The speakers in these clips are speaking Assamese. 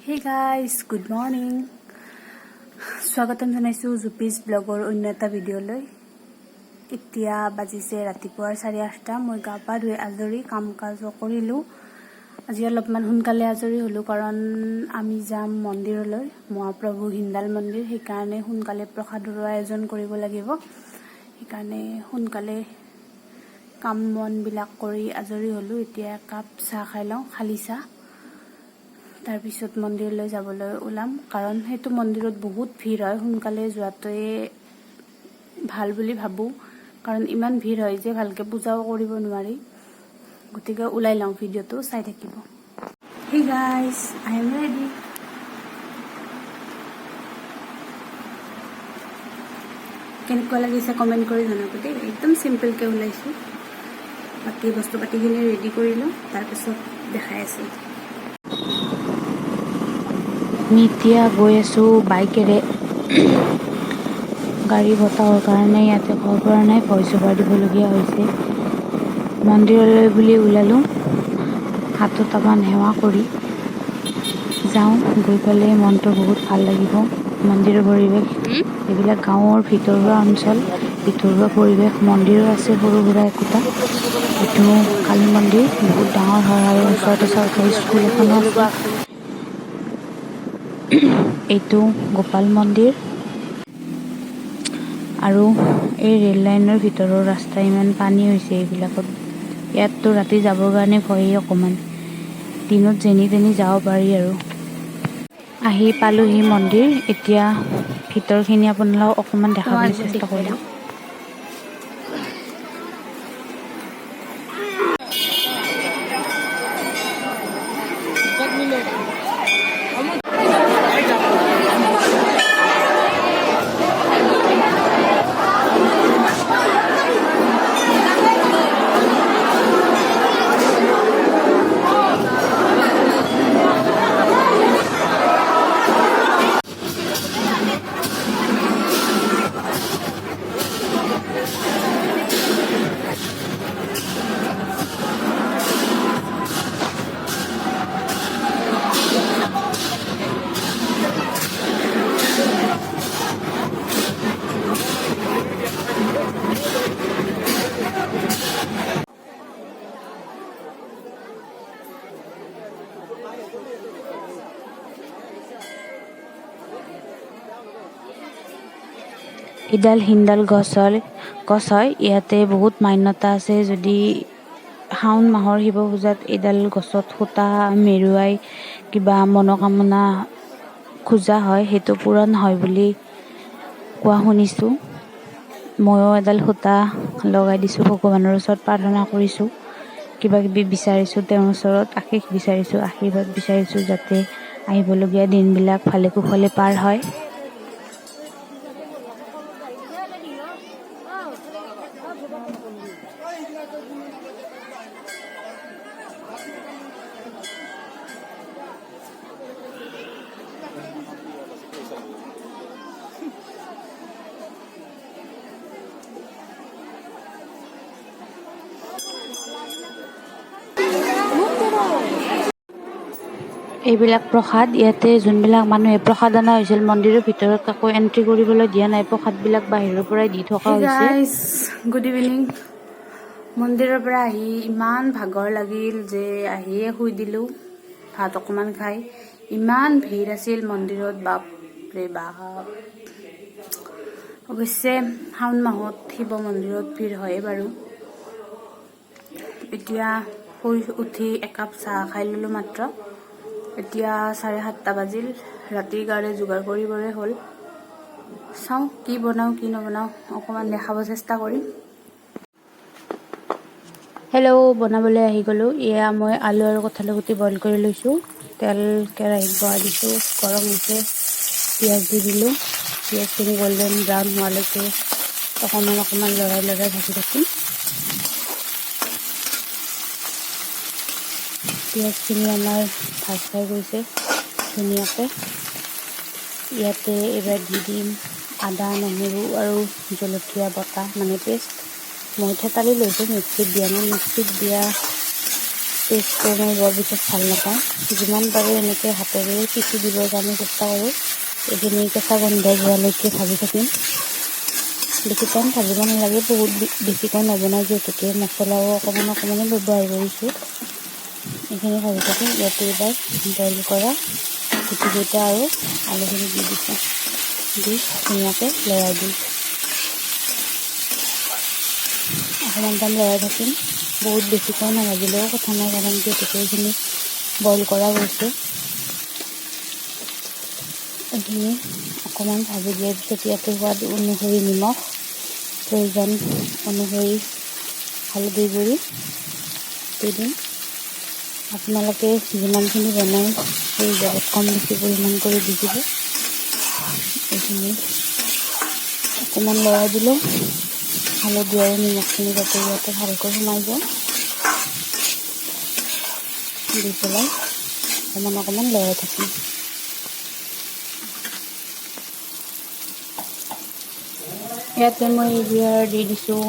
Hey guys, good morning. স্বাগতম জনাইছোঁ জুপিজ ব্লগৰ অন্য এটা ভিডিঅ'লৈ। এতিয়া বাজিছে ৰাতিপুৱাৰ 8:30। মই গা পা ধুই আজৰি, কাম কাজো কৰিলোঁ। আজি অলপমান সোনকালে আজৰি হ'লোঁ, কাৰণ আমি যাম মন্দিৰলৈ, মহাপ্ৰভু হিন্দাল মন্দিৰ। সেইকাৰণে সোনকালে প্ৰসাদৰো আয়োজন কৰিব লাগিব। সেইকাৰণে সোনকালে কাম বনবিলাক কৰি আজৰি হ'লোঁ। এতিয়া একাপ চাহ খাই লওঁ, খালী চাহ। তাৰপিছত মন্দিৰলৈ যাবলৈ ওলাম, কাৰণ সেইটো মন্দিৰত বহুত ভিৰ হয়। সোনকালে যোৱাটোৱে ভাল বুলি ভাবোঁ, কাৰণ ইমান ভিৰ হয় যে ভালকৈ পূজাও কৰিব নোৱাৰি। গতিকে ওলাই লওঁ, ভিডিঅ'টো চাই থাকিব। Hey guys, I am ready. কেনেকুৱা লাগিছে কমেণ্ট কৰি জনাব দেই। একদম চিম্পলকৈ ওলাইছোঁ। বাকী বস্তু পাতিখিনি ৰেডি কৰি লওঁ, তাৰপিছত দেখাই আছোঁ। আমি এতিয়া গৈ আছোঁ বাইকেৰে। গাড়ী বতাহৰ কাৰণে ইয়াতে ক'ব পৰা নাই, ভইচ অভাৰ দিবলগীয়া হৈছে। মন্দিৰলৈ বুলি ওলালোঁ। সাতটামান সেৱা কৰি যাওঁ। গৈ পালে মনটো বহুত ভাল লাগিব। মন্দিৰৰ পৰিৱেশ, এইবিলাক গাঁৱৰ ভিতৰুৱা অঞ্চল, ভিতৰুৱা পৰিৱেশ। মন্দিৰো আছে সৰু সুৰা একোটা। এইটো কালী মন্দিৰ, বহুত ডাঙৰ হয় আৰু ওচৰতে চৰকাৰী স্কুল এখনো আছে। এইটো গোপাল মন্দিৰ আৰু এই ৰেল লাইনৰ ভিতৰৰ ৰাস্তা, ইমান পানী হৈছে এইবিলাকত। ইয়াততো ৰাতি যাবৰ কাৰণে ভয়েই অকণমান। দিনত যেনি তেনি যাব পাৰি। আৰু আহি পালোহি মন্দিৰ। এতিয়া ভিতৰখিনি আপোনালোকক অকণমান দেখাবলৈ চেষ্টা কৰিম। এডাল হিন্দাল গছ হয়। ইয়াতে বহুত মান্যতা আছে। যদি শাওণ মাহৰ শিৱ পূজাত এইডাল গছত সূতা মেৰুৱাই কিবা মনোকামনা খোজা হয়, সেইটো পূৰণ হয় বুলি কোৱা শুনিছোঁ। ময়ো এডাল সূতা লগাই দিছোঁ, ভগৱানৰ ওচৰত প্ৰাৰ্থনা কৰিছোঁ, কিবা কিবি বিচাৰিছোঁ, তেওঁৰ ওচৰত আশীষ বিচাৰিছোঁ, আশীৰ্বাদ বিচাৰিছোঁ, যাতে আহিবলগীয়া দিনবিলাক ভালে কুশলে পাৰ হয়। এইবিলাক প্ৰসাদ। ইয়াতে যোনবিলাক মানুহে প্ৰসাদ অনা হৈছিল, মন্দিৰৰ ভিতৰত কাকো এণ্ট্ৰি কৰিবলৈ দিয়া নাই। প্ৰসাদবিলাক বাহিৰৰ পৰাই দি থকা হৈছে। Guys, good evening. মন্দিৰৰ পৰা আহি ইমান ভাগৰ লাগিল যে আহিয়ে শুই দিলোঁ ভাত অকণমান খাই। ইমান ভিৰ আছিল মন্দিৰত, বাপৰে বাপ! অৱশ্যে শাওণ মাহত শিৱ মন্দিৰত ভিৰ হয়ে বাৰু। এতিয়া শুই উঠি একাপ চাহ খাই ল'লোঁ মাত্ৰ। এতিয়া 7:30 বাজিল। ৰাতিৰ কাৰণে যোগাৰ কৰিবৰে হ'ল। চাওঁ কি বনাওঁ, কি নবনাওঁ, অকণমান দেখাব চেষ্টা কৰিম। হেল্ল', বনাবলৈ আহি গ'লোঁ। এয়া মই আলু আৰু কঁঠালৰ গুটি বইল কৰি লৈছোঁ। তেল কেৰাহীত বহাই দিছোঁ, গৰম হৈছে। পিঁয়াজ দি দিলোঁ। পিঁয়াজখিনি গল্ডেন ব্ৰাউন হোৱালৈকে অকণমান অকণমান লৰাই লৰাই ভাজি থাকিম। পিঁয়াজখিনি আমাৰ ভাজ খাই গৈছে ধুনীয়াকৈ। ইয়াতে এইবাৰ দি দিম আদা, নহৰু আৰু জলকীয়া বটা, মানে পেষ্ট। মই থেতালি লৈছোঁ, মিক্সিত দিয়া নাই। মিক্সিত দিয়া টেষ্টটো মই বৰ বিশেষ ভাল নাপাওঁ। যিমান পাৰোঁ এনেকৈ হাতেৰে পিচি দিবৰ কাৰণে চেষ্টা কৰোঁ। এইখিনি কেঁচা গোন্ধ যোৱালৈকে ভাজি থাকিম। বেছি টাইম ভাজিব নালাগে, বহুত বেছিকৈ নবনাওঁ যিহেতুকে মছলাও অকণমান অকণমানে ব্যৱহাৰ কৰিছোঁ। এইখিনি ভাজি থাকিম। ইয়াতে এইবাৰ বইল কৰা গুটিকেইটা আৰু আলুখিনি দি দিছোঁ, দি ধুনীয়াকৈ লৰাই দিম। অকণমান টাইম লৰাই থাকিম, বহুত বেছিকৈ নাভাজিলেও কথা নাই, কাৰণ যিহেতুকে এইখিনি বইল কৰা গৈছে। এইখিনি অকণমান ভাজি দিয়াৰ পিছত ইয়াতে সোৱাদ অনুসৰি নিমখ, প্ৰয়োজন অনুসৰি হালধি গুড়ি দি দিম। আপোনালোকে যিমানখিনি বনায় সেই হিচাপত কম বেছি পৰিমাণ কৰি দি দিব। এইখিনি অকণমান লৰাই দিলোঁ, হালধি আৰু নিমখখিনি যাতে ইয়াতে ভালকৈ সোমাই যায়। দি পেলাই অকণমান অকণমান লৰাই থাকিম। ইয়াতে মই এইবাৰ দি দিছোঁ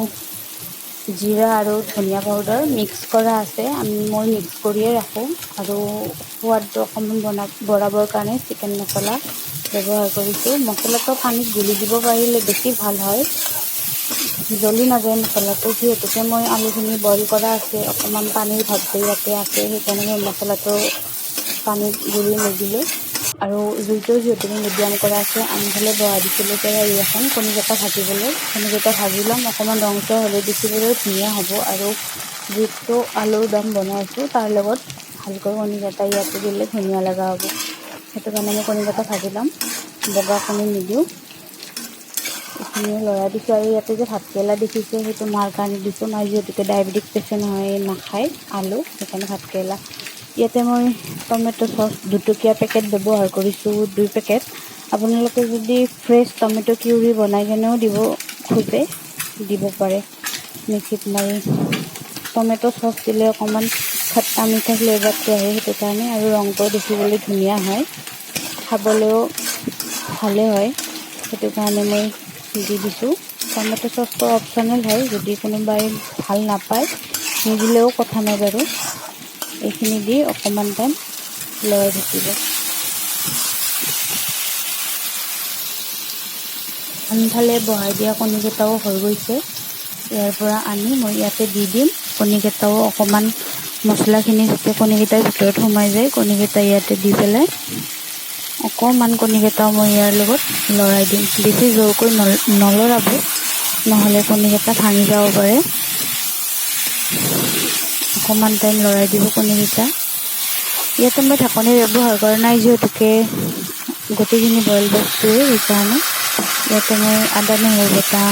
জিৰা আৰু ধনিয়া পাউডাৰ মিক্স কৰা আছে, মই মিক্স কৰিয়ে ৰাখোঁ। আৰু সোৱাদটো অকণমান বঢ়াবৰ কাৰণে চিকেন মছলা ব্যৱহাৰ কৰিছোঁ। মছলাটো পানীত গুলি দিব পাৰিলে বেছি ভাল হয়, জ্বলি নাযায় মছলাটো। যিহেতুকে মই আলুখিনি বইল কৰা আছে, অকণমান পানীৰ ভাৱটো ইয়াতে আছে, সেইকাৰণে মই মছলাটো পানীত গুলি নিদিলোঁ। আৰু জুইটো যিহেতুকে মিডিয়াম কৰা আছে, আনফালে বহাই দিছিলোঁ কেৰাহী এখন কণীকেইটা ভাজিবলৈ। কণীকেইটা ভাজি ল'ম, অকণমান ৰংচোৱা হ'লে দেখিবলৈও ধুনীয়া হ'ব। আৰু যিটো আলুৰ দম বনাই আছোঁ তাৰ লগত ভালকৈ কণীকেইটা ইয়াতে দিলে ধুনীয়া লগা হ'ব। সেইটো কাৰণে মই কণীকেইটা ভাজি ল'ম, বগা কণী নিদিওঁ। এইখিনিও লৰাই দিছোঁ। আৰু ইয়াতে যে ভাতকেৰেলা দেখিছে, সেইটো মাৰ কাৰণে দিছোঁ। মাৰ যিহেতুকে ডায়েবেটিক পেচেণ্ট হয়, নাখায় আলু, সেইকাৰণে ভাতকেৰেলা। ইয়াতে মই টমেট' চচ 2 টকীয়া পেকেট ব্যৱহাৰ কৰিছোঁ, 2 পেকেট। আপোনালোকে যদি ফ্ৰেছ টমেট' পিউৰি বনাই কেনেও দিব খোজে দিব পাৰে। মিক্সিত মাৰি টমেট' চচ দিলে অকণমান খট্টা মিঠা ফ্লেভাৰটো আহে, সেইটো কাৰণে, আৰু ৰংটোও দেখিবলৈ ধুনীয়া হয়, খাবলৈও ভালেই হয়, সেইটো কাৰণে মই দি দিছোঁ। টমেট' চচটো অপশ্যনেল হয়, যদি কোনোবাই ভাল নাপায় নিদিলেও কথা নাই বাৰু। এইখিনি দি অকণমান টাইম লৰাই থাকিব। আনফালে বহাই দিয়া কণীকেইটাও হৈ গৈছে। ইয়াৰ পৰা আনি মই ইয়াতে দি দিম। কণীকেইটাও অকণমান মছলাখিনি যাতে কণীকেইটাৰ ভিতৰত সোমাই যায়, কণীকেইটা ইয়াতে দি পেলাই অকণমান কণীকেইটাও মই ইয়াৰ লগত লৰাই দিম। বেছি জোৰকৈ নলৰাব, নহ'লে কণীকেইটা ভাঙি যাব পাৰে। অকণমান টাইম লৰাই দিব কণীকেইটা। ইয়াতে মই ঢাকনি ব্যৱহাৰ কৰা নাই, যিহেতুকে গোটেইখিনি বইল বস্তুৱেই, সেইকাৰণে। ইয়াতে মই আদা নহৰু বটা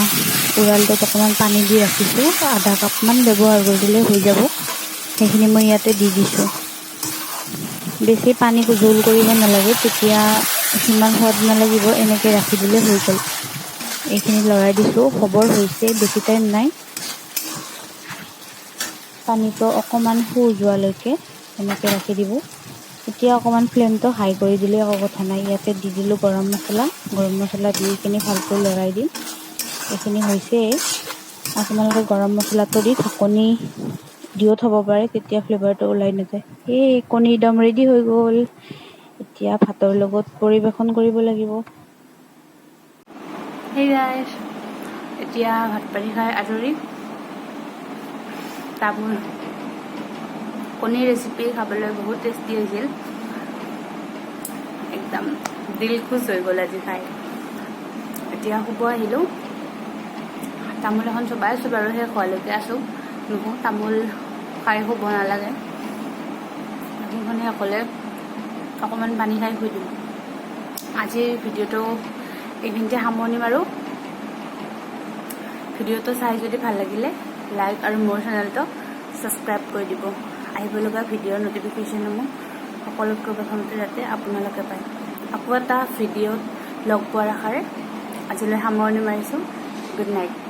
উৰালটোত অকণমান পানী দি ৰাখিছোঁ, আধা কাপমান ব্যৱহাৰ কৰি দিলে হৈ যাব। সেইখিনি মই ইয়াতে দি দিছোঁ। বেছি পানী জোল কৰিব নালাগে, তেতিয়া সিমান সোৱাদ নালাগিব। এনেকৈ ৰাখি দিলে হৈ গ'ল। এইখিনি লৰাই দিছোঁ, হ'বৰ হৈছে, বেছি টাইম নাই। পানীটো অকণমান শুহ যোৱালৈকে এনেকৈ ৰাখি দিব। এতিয়া অকণমান ফ্লেমটো হাই কৰি দিলে একো কথা নাই। ইয়াতে দি দিলোঁ গৰম মছলা। গৰম মছলা দি এইখিনি ভালকৈ লৰাই দিম। এইখিনি হৈছেই। আপোনালোকে গৰম মছলাটো দি ঢাকনি দিও থ'ব পাৰে, তেতিয়া ফ্লেভাৰটো ওলাই নাযায়। এই কণীৰ দম ৰেডি হৈ গ'ল। এতিয়া ভাতৰ লগত পৰিৱেশন কৰিব লাগিব। হেই গাইজ, এতিয়া ভাত পানী খাই আজৰি। তামোল কণীৰ ৰেচিপি খাবলৈ বহুত টেষ্টি হৈছিল, একদম দিল খুচ হৈ গ'ল আজি খাই। এতিয়া শুব আহিলোঁ, তামোল এখন চবাই আছোঁ বাৰু, শেষ হোৱালৈকে আছোঁ। নুশু, তামোল খাই শুব নালাগে। তামোলখন শেষ হ'লে অকণমান পানী খাই শুই দিম। আজিৰ ভিডিঅ'টো এইখিনিতে সামৰণি মাৰোঁ। ভিডিঅ'টো চাই যদি ভাল লাগিলে লাইক আৰু মোৰ চেনেলটো ছাবস্ক্ৰাইব কৰি দিব। আহিব লগা ভিডিঅ'ৰ ন'টিফিকেশ্যনসমূহ সকলোতকৈ প্ৰথমতে যাতে আপোনালোকে পায়। আকৌ এটা ভিডিঅ'ত লগ পোৱাৰ আশাৰে আজিলৈ সামৰণি মাৰিছোঁ। Good night.